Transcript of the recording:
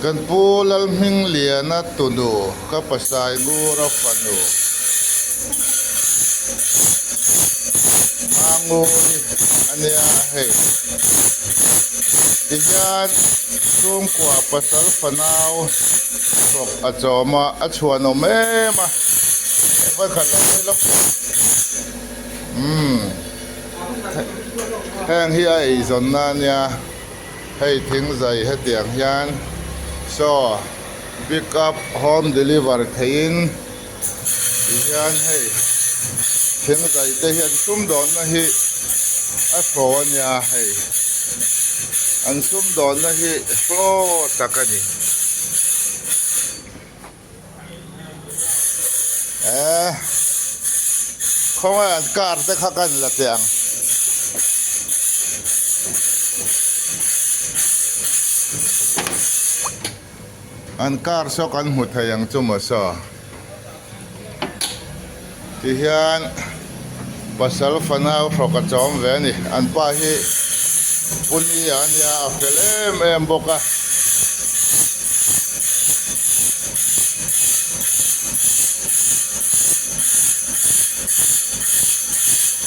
Kan pu Lalhmingliana tunu ka pasai ngura fanu Manguri a nia hei. Tihian chhungkua pasal fanau thawk a chawm a, a chhuanawm em a, vawikhat lo hawi lawk. Umm heng hi a eizawnna a nia. Hei thing zai hetiang hian saw pick up home deliver theihin ti hian hei thing zai te hian sumdawnna hi a hraw a nia hei an sumdawnna hi hraw tak a ni. Eh khawngaih an car te kha kan la teh ang. An car saw kan hmu thei ang chu maw saw. Tihian pasal fanau hrawk a chawm ve a ni. An pa hi Puni a nia a fel em em bawk a.